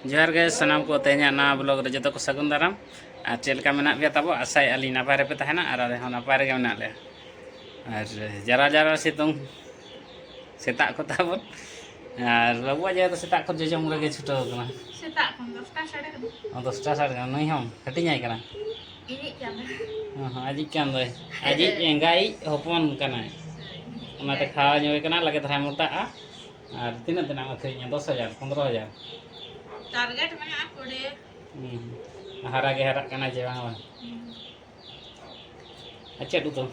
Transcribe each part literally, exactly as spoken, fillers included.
ᱡᱚᱦᱟᱨ ᱜᱮ ᱥᱟᱱᱟᱢ ᱠᱚ, ᱛᱮᱦᱮᱧᱟᱜ ᱱᱟᱣᱟ ᱵᱞᱚᱜ ᱨᱮ ᱡᱚᱛᱚ ᱠᱚ ᱥᱟᱹᱜᱩᱱ ᱫᱟᱨᱟᱢ᱾ ᱟᱨ ᱪᱮᱫ ᱞᱮᱠᱟ ᱢᱮᱱᱟᱜ ᱯᱮᱭᱟ ᱛᱟᱵᱚ? ᱟᱥᱟᱭᱮᱫᱼᱟ ᱞᱤᱧ ᱱᱟᱯᱟᱭ ᱨᱮᱯᱮ ᱛᱟᱦᱮᱱᱟ, ᱟᱨ ᱟᱞᱮ ᱦᱚᱸ ᱱᱟᱯᱟᱭ ᱨᱮᱜᱮ ᱢᱮᱱᱟᱜ ᱞᱮᱭᱟ᱾ ᱟᱨ ᱡᱟᱨᱟ ᱡᱟᱨᱟ ᱥᱤᱛᱩᱝ, ᱥᱮᱛᱟᱜ ᱠᱚ ᱛᱟᱵᱚᱱ᱾ ᱟᱨ ᱵᱟᱹᱵᱩᱣᱟᱜ ᱡᱟᱭᱜᱟ ᱫᱚ ᱥᱮᱛᱟᱜ ᱠᱷᱚᱱ ᱡᱚᱡᱚᱢ ᱨᱮᱜᱮ ᱪᱷᱩᱴᱟᱹᱣ ᱠᱟᱱᱟ᱾ ᱥᱮᱛᱟᱜ ᱠᱷᱚᱱ ᱫᱚᱥᱴᱟ ᱥᱟᱲᱮ ᱠᱟᱱᱟ᱾ ᱚ, ᱫᱚᱥᱴᱟ ᱥᱟᱲᱮ ᱠᱟᱱᱟ᱾ ᱱᱩᱭ ᱦᱚᱸ ᱦᱟᱹᱴᱤᱧ ᱟᱭ ᱠᱟᱱᱟ? ᱤᱧᱤᱡ ᱠᱟᱱᱟ᱾ ᱦᱚᱸ, ᱦᱚᱸ, ᱟᱡᱤᱡ ᱠᱟᱱ ᱫᱚᱭ᱾ ᱟᱡᱤᱡ ᱮᱸᱜᱟᱭᱤᱡ ᱦᱚᱯᱚᱱ ᱠᱟᱱᱟᱭ᱾ ᱦᱳᱭ, ᱤᱧᱤᱡ ᱚᱱᱟᱛᱮ ᱮᱸᱜᱟᱭ᱾ ᱠᱷᱟᱣᱟ ᱧᱚᱜ ᱠᱟᱱᱟ, ᱞᱟᱜᱮ ᱫᱷᱟᱨᱟᱭ ᱢᱚᱴᱟᱜᱼᱟ᱾ ᱟᱨ ᱛᱤᱱᱟᱹᱜ ᱛᱮᱱᱟᱜ ᱮᱢ ᱟᱹᱠᱷᱨᱤᱧᱟ? ᱫᱚᱥ ᱦᱟᱡᱟᱨ, ᱯᱚᱱᱫᱽᱨᱚ ᱦᱟᱡᱟᱨ? ᱴᱟᱨᱜᱮᱴ ᱢᱮᱱᱟᱜᱼᱟ ᱠᱩᱲᱤ᱾ ᱦᱩᱸ᱾ ᱦᱟᱨᱟ ᱜᱮ ᱦᱟᱨᱟᱜ ᱠᱟᱱᱟ ᱡᱮ ᱵᱟᱝ, ᱵᱟᱝ? ᱦᱩᱸ᱾ ᱟᱨ ᱪᱮᱫ ᱩᱛᱩ?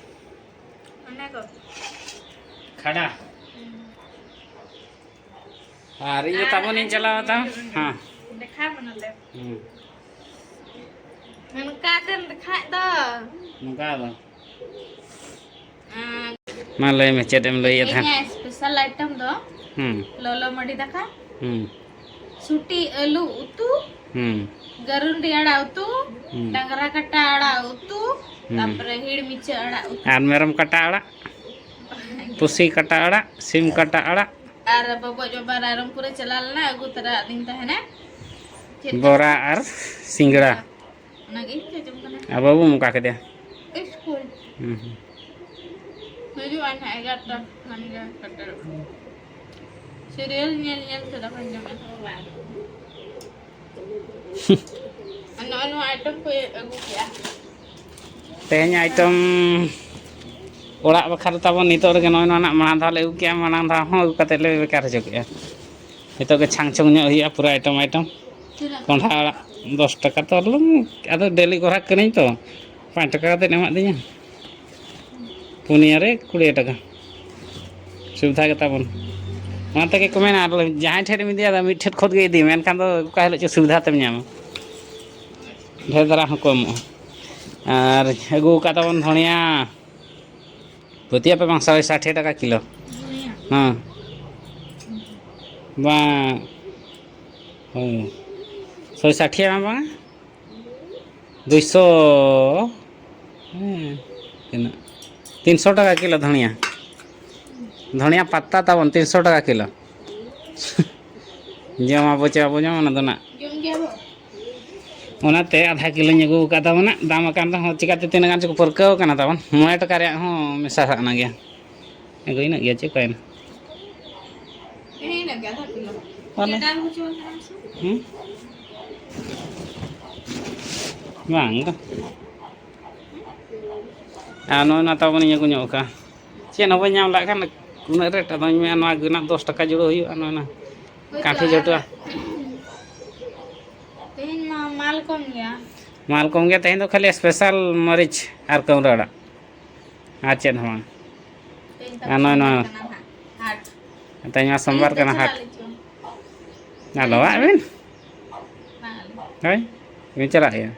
ᱚᱱᱟ ᱠᱚ᱾ ᱠᱷᱟᱰᱟ? ᱦᱩᱸ᱾ ᱟᱨ ᱤᱧ ᱫᱚ ᱟᱨ ᱛᱟᱵᱚᱱᱤᱧ ᱟᱨ ᱪᱟᱞᱟᱣ ᱛᱟᱢ᱾ ᱦᱮᱸ᱾ ᱫᱮᱠᱷᱟᱣ ᱵᱚᱱᱟᱞᱮ᱾ ᱦᱩᱸ᱾ ᱱᱚᱝᱠᱟ ᱛᱮᱢ ᱫᱮᱠᱷᱟᱣᱮᱫ ᱫᱚ᱾ ᱱᱚᱝᱠᱟ ᱫᱚ᱾ ᱟᱨ ᱢᱟ ᱞᱟᱹᱭ ᱢᱮ, ᱪᱮᱫ ᱮᱢ ᱞᱟᱹᱭᱮᱫ ᱛᱟᱦᱮᱸᱫ? ᱛᱮᱦᱮᱧᱟᱜ ᱥᱯᱮᱥᱟᱞ ᱟᱭᱴᱮᱢ ᱫᱚ ᱦᱩᱸ᱾ ᱞᱚᱞᱚ ᱢᱟᱹᱰᱤ ᱫᱟᱠᱟ, ᱦᱩᱸ᱾ ᱥᱩᱴᱤ ᱟᱹᱞᱩ ᱩᱛᱩ, ᱦᱩᱸ᱾ ᱜᱟᱹᱨᱩᱱᱰᱤ ᱟᱲᱟᱜ ᱩᱛᱩ, ᱦᱩᱸ᱾ ᱰᱟᱝᱨᱟ ᱠᱟᱴᱟ ᱟᱲᱟᱜ ᱩᱛᱩ, ᱦᱩᱸ᱾ ᱛᱟᱯᱚᱨᱮ ᱦᱤᱲ ᱢᱤᱪᱷᱟᱹ ᱟᱲᱟᱜ ᱩᱛᱩ᱾ ᱟᱨ ᱢᱮᱨᱚᱢ ᱠᱟᱴᱟ ᱟᱲᱟᱜ, ᱯᱩᱥᱤ ᱠᱟᱴᱟ ᱟᱲᱟᱜ, ᱥᱤᱢ ᱠᱟᱴᱟ ᱟᱲᱟᱜ᱾ ᱟᱨ ᱵᱟᱵᱟ ᱡᱚᱵᱟ ᱨᱟᱭᱨᱚᱝᱯᱩᱨ ᱮ ᱪᱟᱞᱟᱣ ᱞᱮᱱᱟ, ᱟᱹᱜᱩ ᱛᱚᱨᱟ ᱟᱹᱫᱤᱧ ᱛᱟᱦᱮᱱᱟ᱾ ᱪᱮᱫ ᱵᱚᱨᱟ ᱟᱨ ᱥᱤᱸᱜᱲᱟ᱾ ᱚᱱᱟᱜᱮ ᱤᱧ ᱡᱚᱡᱚᱢ ᱠᱟᱱᱟ᱾ ᱟᱨ ᱵᱟᱹᱵᱩᱢ ᱚᱠᱟ ᱠᱮᱫᱮᱭᱟ? ᱤᱥᱠᱩᱞ᱾ ᱦᱩᱸ, ᱦᱩᱸ᱾ ᱦᱤᱡᱩᱜᱼᱟ ᱱᱟᱦᱟᱜ ᱮᱜᱟᱨᱚᱴᱟ ᱠᱷᱟᱱ ᱜᱮ ᱥᱮᱴᱮᱨᱚᱜᱼᱟ᱾ ᱥᱤᱨᱤᱭᱟᱞ ᱧᱮᱞ ᱧᱮᱞ ᱛᱮ ᱫᱟᱠᱟᱧ ᱡᱚᱢᱮᱫ ᱛᱟᱦᱮᱸ᱾ ᱟᱨ ᱱᱚᱜᱼᱚᱭ ᱱᱚᱣᱟ ᱟᱭᱴᱮᱢ ᱠᱚ ᱟᱹᱜᱩ ᱠᱮᱜᱼᱟ᱾ ᱛᱮᱦᱮᱧ ᱟᱭᱴᱮᱢ ᱚᱲᱟᱜ ᱵᱟᱠᱷᱨᱟ ᱛᱟᱵᱚᱱ ᱱᱤᱛᱚᱜ ᱨᱮᱜᱮ ᱱᱚᱜᱼᱚᱭ ᱱᱚᱣᱟ ᱱᱟᱜ ᱢᱟᱲᱟᱝ ᱫᱷᱟᱣ ᱞᱮ ᱟᱹᱜᱩ ᱠᱮᱜᱼᱟ, ᱢᱟᱲᱟᱝ ᱫᱷᱟᱣ ᱦᱚᱸ ᱟᱹᱜᱩ ᱠᱟᱛᱮᱫ ᱞᱮ ᱵᱮᱠᱟᱨ ᱦᱚᱪᱚ ᱠᱮᱜᱼᱟ᱾ ᱱᱤᱛᱚᱜ ᱜᱮ ᱪᱷᱟᱝ ᱪᱷᱚᱝ ᱧᱚᱜ ᱦᱩᱭᱩᱜᱼᱟ ᱯᱩᱨᱟᱹ ᱟᱭᱴᱮᱢ ᱟᱭᱴᱮᱢ᱾ ᱛᱤᱱᱟᱹᱜ? ᱠᱚᱸᱰᱷᱟ ᱟᱲᱟᱜ ᱫᱚᱥ ᱴᱟᱠᱟ ᱛᱚ ᱟᱞᱚᱢ, ᱟᱫᱚ ᱰᱮᱞᱤ ᱜᱚᱨᱦᱟᱠ ᱠᱟᱹᱱᱟᱹᱧ ᱛᱚ, ᱯᱟᱸᱪ ᱴᱟᱠᱟ ᱠᱟᱛᱮᱫ ᱮᱢᱟᱫᱤᱧᱟ᱾ ᱯᱩᱱᱭᱟᱹ ᱨᱮ ᱠᱩᱲᱤ ᱴᱟᱠᱟ᱾ ᱥᱩᱵᱤᱫᱷᱟ ᱜᱮ ᱛᱟᱵᱚᱱ᱾ ᱚᱱᱟ ᱛᱮᱜᱮ ᱠᱚ ᱢᱮᱱᱟ, ᱟᱨ ᱡᱟᱦᱟᱸᱭ ᱴᱷᱮᱱ ᱮᱢ ᱤᱫᱤᱭᱟ, ᱟᱫᱚ ᱢᱤᱫ ᱴᱷᱮᱱ ᱠᱷᱚᱱ ᱜᱮ ᱤᱫᱤ, ᱢᱮᱱᱠᱷᱟᱱ ᱫᱚ ᱚᱠᱟ ᱦᱤᱞᱳᱜ ᱪᱚ ᱥᱩᱵᱤᱫᱷᱟ ᱛᱮᱢ ᱧᱟᱢᱟ, ᱰᱷᱮᱨ ᱫᱷᱟᱨᱟ ᱦᱚᱸᱠᱚ ᱮᱢᱚᱜᱼᱟ᱾ ᱟᱨ ᱟᱹᱜᱩ ᱟᱠᱟᱫ ᱛᱟᱵᱚᱱ ᱫᱷᱚᱱᱤᱭᱟᱹ, ᱯᱟᱹᱛᱭᱟᱹ ᱯᱮ ᱵᱟᱝ, ᱥᱚᱭ ᱥᱟᱴᱷ ᱴᱟᱠᱟ ᱠᱤᱞᱳ᱾ ᱦᱮᱸ, ᱵᱟᱝ, ᱦᱳᱭ, ᱥᱚᱭ ᱥᱟᱴᱷ ᱵᱟᱝ, ᱵᱟᱝ, ᱫᱩᱭᱥᱚ, ᱦᱮᱸ, ᱛᱤᱱᱟᱹᱜ? ᱛᱤᱱᱥᱚ ᱴᱟᱠᱟ ᱠᱤᱞᱳ ᱫᱷᱚᱱᱤᱭᱟ᱾ ᱫᱷᱚᱱᱤᱭᱟ ᱯᱟᱛᱟ ᱛᱟᱵᱚᱱ ᱛᱤᱱᱥᱚ ᱴᱟᱠᱟ ᱠᱤᱞᱳ᱾ ᱡᱚᱢ ᱟᱵᱚ ᱪᱮ ᱵᱟᱵᱚ ᱡᱚᱢᱟ, ᱚᱱᱟ ᱫᱚ ᱱᱟᱜ᱾ ᱡᱚᱢ ᱜᱮᱭᱟ ᱵᱚ᱾ ᱚᱱᱟᱛᱮ ᱟᱫᱷᱟ ᱠᱤᱞᱳᱧ ᱟᱹᱜᱩ ᱟᱠᱟᱫ ᱛᱟᱵᱚᱱᱟ᱾ ᱫᱟᱢ ᱟᱠᱟᱱ ᱨᱮᱦᱚᱸ ᱪᱤᱠᱟᱹᱛᱮ ᱛᱤᱱᱟᱹᱜ ᱜᱟᱱ ᱪᱚᱠᱚ ᱯᱟᱹᱨᱠᱟᱹᱣ ᱟᱠᱟᱱᱟ ᱛᱟᱵᱚᱱ, ᱢᱚᱬᱮ ᱴᱟᱠᱟ ᱨᱮᱭᱟᱜ ᱦᱚᱸ ᱢᱮᱥᱟ ᱥᱟᱜ ᱮᱱᱟ ᱜᱮᱭᱟ᱾ ᱟᱹᱜᱩ ᱤᱱᱟᱹᱜ ᱜᱮᱭᱟ ᱪᱮ ᱚᱠᱟᱭᱮᱱᱟ? ᱦᱮᱸ, ᱤᱱᱟᱹᱜ ᱜᱮ, ᱟᱫᱷᱟ ᱠᱤᱞᱳ᱾ ᱵᱟᱞᱮ᱾ ᱪᱮᱫᱟᱜ ᱮᱢ ᱦᱚᱪᱚ ᱟᱠᱟᱱᱟ ᱥᱮ? ᱦᱩᱸ? ᱵᱟᱝ ᱫᱚ᱾ ᱟᱨ ᱱᱚᱜᱼᱚᱭ ᱱᱚᱣᱟ ᱛᱟᱵᱚᱱᱤᱧ ᱟᱹᱜᱩ ᱧᱚᱜ ᱠᱟᱜᱼᱟ᱾ ᱪᱮᱫ ᱦᱚᱸ ᱵᱟᱹᱧ ᱧᱟᱢ ᱞᱮᱫ ᱠᱷᱟᱱ ᱩᱱᱟᱹᱜ ᱨᱮᱴ, ᱟᱫᱚᱧ ᱢᱮᱱᱟ ᱱᱚᱣᱟ ᱜᱮ ᱱᱟᱜ ᱫᱚᱥ ᱴᱟᱠᱟ ᱡᱩᱲᱟᱹᱣ ᱦᱩᱭᱩᱜᱼᱟ, ᱱᱚᱜᱼᱚᱭ ᱱᱟ ᱦᱳᱭᱛᱳ ᱠᱟᱴᱷᱤ ᱟᱨ ᱡᱷᱟᱹᱴᱩᱣᱟ᱾ ᱛᱮᱦᱮᱧ ᱢᱟ ᱢᱟᱞ ᱠᱚᱢ ᱜᱮᱭᱟ᱾ ᱢᱟᱞ ᱠᱚᱢ ᱜᱮᱭᱟ, ᱛᱮᱦᱮᱧ ᱫᱚ ᱠᱷᱟᱹᱞᱤ special ᱢᱟᱹᱨᱤᱪ ᱟᱨ ᱠᱟᱹᱣᱨᱟᱹ ᱟᱲᱟᱜ, ᱟᱨ ᱪᱮᱫ ᱦᱚᱸ ᱵᱟᱝ᱾ ᱛᱮᱦᱮᱧ ᱛᱟᱠᱚ ᱟᱨ ᱱᱚᱜᱼᱚᱭ ᱥᱚᱢᱵᱟᱨ ᱱᱚᱣᱟ ᱠᱟᱱᱟ ᱱᱟᱦᱟᱜ, ᱦᱟᱴ᱾ ᱛᱮᱦᱮᱧ ᱢᱟ ᱥᱚᱢᱵᱟᱨ ᱟᱹᱞᱤᱧ ᱫᱚ ᱠᱟᱱᱟ, ᱦᱟᱴ᱾ ᱪᱟᱞᱟᱜ ᱞᱤᱧ ᱪᱚ᱾ ᱟᱞᱚᱣᱟᱜ ᱵᱤᱱ᱾ ᱵᱟᱝ ᱟᱹᱞᱤᱧ᱾ ᱦᱳᱭ, ᱵᱤᱱ ᱪᱟᱞᱟᱜ ᱜᱮᱭᱟ?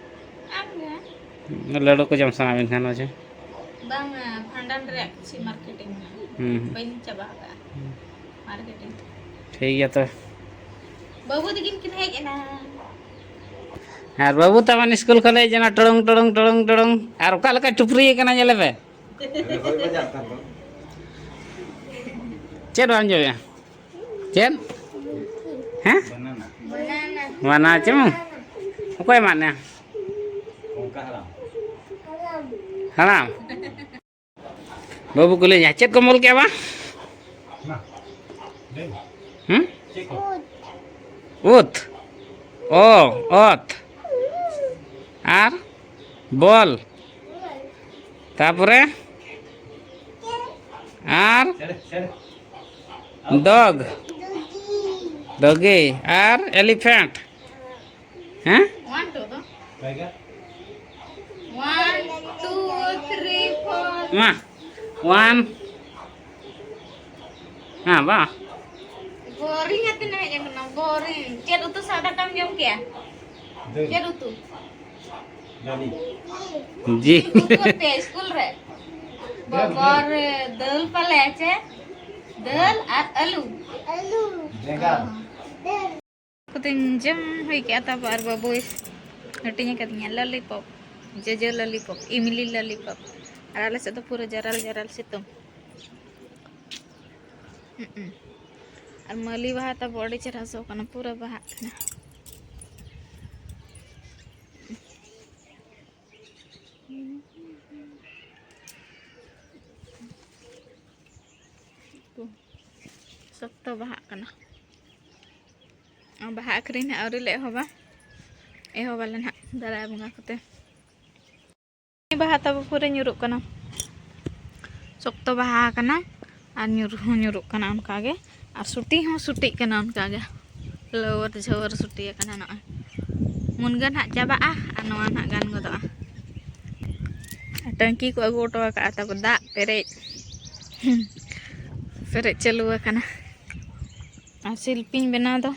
ᱵᱟᱝ ᱜᱮ᱾ ᱞᱟᱹᱰᱩ ᱠᱚ ᱡᱚᱢ ᱥᱟᱱᱟ ᱵᱤᱱ ᱠᱷᱟᱱ ᱫᱚ ᱪᱮ? ᱵᱟᱝᱟ, ᱵᱷᱟᱸᱰᱟᱱ ᱨᱮᱭᱟᱜ ᱠᱤᱪᱷᱩ marketing ᱢᱮᱱᱟᱜᱼᱟ᱾ ᱦᱩᱸ᱾ ᱵᱟᱹᱧ ᱪᱟᱵᱟ ᱟᱠᱟᱫᱼᱟ᱾ ᱦᱩᱸ᱾ Marketing᱾ ᱴᱷᱤᱠ ᱜᱮᱭᱟ ᱛᱚᱵᱮ᱾ ᱵᱟᱹᱵᱩ ᱛᱟᱹᱠᱤᱱ ᱠᱤᱱ ᱦᱮᱡ ᱮᱱᱟ᱾ ᱟᱨ ᱵᱟᱹᱵᱩ ᱛᱟᱵᱚᱱ ᱥᱠᱩᱞ ᱠᱷᱚᱱ ᱦᱮᱡ ᱮᱱᱟ, ᱴᱚᱲᱚᱝ, ᱴᱚᱲᱚᱝ, ᱴᱚᱲᱚᱝ, ᱴᱚᱲᱚᱝ᱾ ᱟᱨ ᱚᱠᱟ ᱞᱮᱠᱟᱭ ᱴᱩᱯᱨᱤ ᱟᱠᱟᱱᱟ, ᱧᱮᱞᱮ ᱯᱮ᱾ ᱪᱮᱫ ᱵᱟᱢ ᱡᱚᱢᱮᱜᱼᱟ? ᱪᱮᱫ? ᱦᱮᱸ? ᱵᱟᱱᱟᱱᱟ᱾ ᱵᱟᱱᱟᱱᱟ ᱪᱮ ᱢᱟ? ᱚᱠᱚᱭ ᱮᱢᱟᱫ ᱢᱮᱭᱟ? ᱦᱟᱲᱟᱢ᱾ ᱵᱟᱹᱵᱩ ᱠᱩᱞᱤᱧᱟ, ᱪᱮᱫ ᱠᱚᱢ ᱚᱞ ᱠᱮᱜᱼᱟ ᱵᱟ? ᱦᱩᱸ? ᱩᱛ, ᱚ, ᱚᱛ, ᱟᱨ ᱵᱚᱞ, ᱛᱟᱯᱚᱨᱮ ᱟᱨ dog, doggy, ᱟᱨ elephant᱾ ᱦᱮᱸ? One, two ᱫᱚ? One, two, three, four. ᱢᱟ, one᱾ ᱦᱮᱸ, ᱵᱟ᱾ Boring ᱟᱛᱮ ᱱᱟ ᱦᱮᱡ ᱟᱠᱟᱱᱟ, boring᱾ ᱪᱮᱫ ᱩᱛᱩ ᱥᱟᱶ ᱫᱟᱠᱟᱢ ᱡᱚᱢ ᱠᱮᱜᱼᱟ? ᱫᱟᱹᱞ᱾ ᱪᱮᱫ ᱩᱛᱩ? ᱫᱟᱹᱞ᱾ ᱡᱤᱞ᱾ ᱡᱤᱞ ᱩᱛᱩ ᱟᱛᱮ ᱥᱠᱩᱞ ᱨᱮ? ᱫᱟᱹᱞ, ᱵᱟᱵᱟ ᱫᱟᱹᱞ᱾ ᱨᱮ, ᱫᱟᱹᱞ ᱯᱟᱞᱮ, ᱪᱮ? ᱫᱟᱹᱞ ᱟᱨ ᱟᱹᱞᱩ᱾ ᱟᱹᱞᱩ᱾ ᱵᱮᱸᱜᱟᱲ᱾ ᱚ᱾ ᱠᱚᱫᱚᱧ ᱡᱚᱢ ᱦᱩᱭ ᱠᱮᱜᱼᱟ, ᱛᱟᱨᱯᱚᱨ ᱟᱨ ᱵᱟᱹᱵᱩᱭ ᱦᱟᱹᱴᱤᱧ ᱟᱠᱟᱫᱤᱧᱟ lollipop, ᱡᱚᱡᱚ lollipop, ᱤᱢᱞᱤ lollipop᱾ ᱟᱨ ᱟᱞᱮ ᱥᱮᱫ ᱫᱚ ᱯᱩᱨᱟᱹ ᱡᱟᱨᱟᱞ ᱡᱟᱨᱟᱞ ᱥᱤᱛᱩᱝ᱾ ᱦᱩᱸ᱾ ᱟᱨ ᱢᱟᱹᱞᱤ ᱵᱟᱦᱟ ᱛᱟᱵᱚ ᱟᱹᱰᱤ ᱪᱮᱦᱨᱟ ᱥᱚ ᱠᱟᱱᱟ, ᱯᱩᱨᱟᱹ ᱵᱟᱦᱟᱜ ᱠᱟᱱᱟ᱾ ᱥᱚᱠᱛᱚ ᱵᱟᱦᱟᱜ ᱠᱟᱱᱟ᱾ ᱵᱟᱦᱟ ᱟᱹᱠᱷᱨᱤᱧ ᱦᱟᱸᱜ ᱟᱹᱣᱨᱤ ᱞᱮ ᱮᱦᱚᱵᱟ, ᱮᱦᱚᱵᱟᱞᱮ ᱱᱟᱦᱟᱜ ᱫᱟᱨᱟᱭ ᱵᱚᱸᱜᱟ ᱠᱚᱛᱮ᱾ ᱵᱟᱦᱟ ᱛᱟᱵᱚ ᱯᱩᱨᱟᱹ ᱧᱩᱨᱩᱜ ᱠᱟᱱᱟ, ᱥᱚᱠᱛᱚ ᱵᱟᱦᱟ ᱠᱟᱱᱟ ᱟᱨ ᱧᱩᱨ ᱦᱚᱸ ᱧᱩᱨᱩᱜ ᱠᱟᱱᱟ ᱚᱱᱠᱟ ᱜᱮ, ᱟᱨ ᱥᱩᱴᱤ ᱦᱚᱸ ᱥᱩᱴᱤᱜ ᱠᱟᱱᱟ ᱚᱱᱠᱟ ᱜᱮ, ᱞᱟᱹᱣᱟᱹᱨ ᱡᱷᱟᱹᱣᱟᱹᱨ ᱥᱩᱴᱤ ᱟᱠᱟᱱᱟ ᱱᱚᱜᱼᱚᱭ᱾ ᱢᱩᱱᱜᱟᱹ ᱱᱟᱦᱟᱜ ᱪᱟᱵᱟᱜᱼᱟ ᱟᱨ ᱱᱚᱣᱟ ᱱᱟᱦᱟᱜ ᱜᱟᱱ ᱜᱚᱫᱚᱜᱼᱟ᱾ ᱟᱨ ᱴᱟᱹᱝᱠᱤ ᱠᱚ ᱟᱹᱜᱩ ᱦᱚᱴᱚ ᱟᱠᱟᱫᱼᱟ ᱛᱟᱵᱚ, ᱫᱟᱜ ᱯᱮᱨᱮᱡ ᱯᱮᱨᱮᱡ ᱪᱟᱹᱞᱩ ᱟᱠᱟᱱᱟ᱾ ᱟᱨ ᱥᱤᱞᱯᱤᱧ ᱵᱮᱱᱟᱣ ᱫᱚ,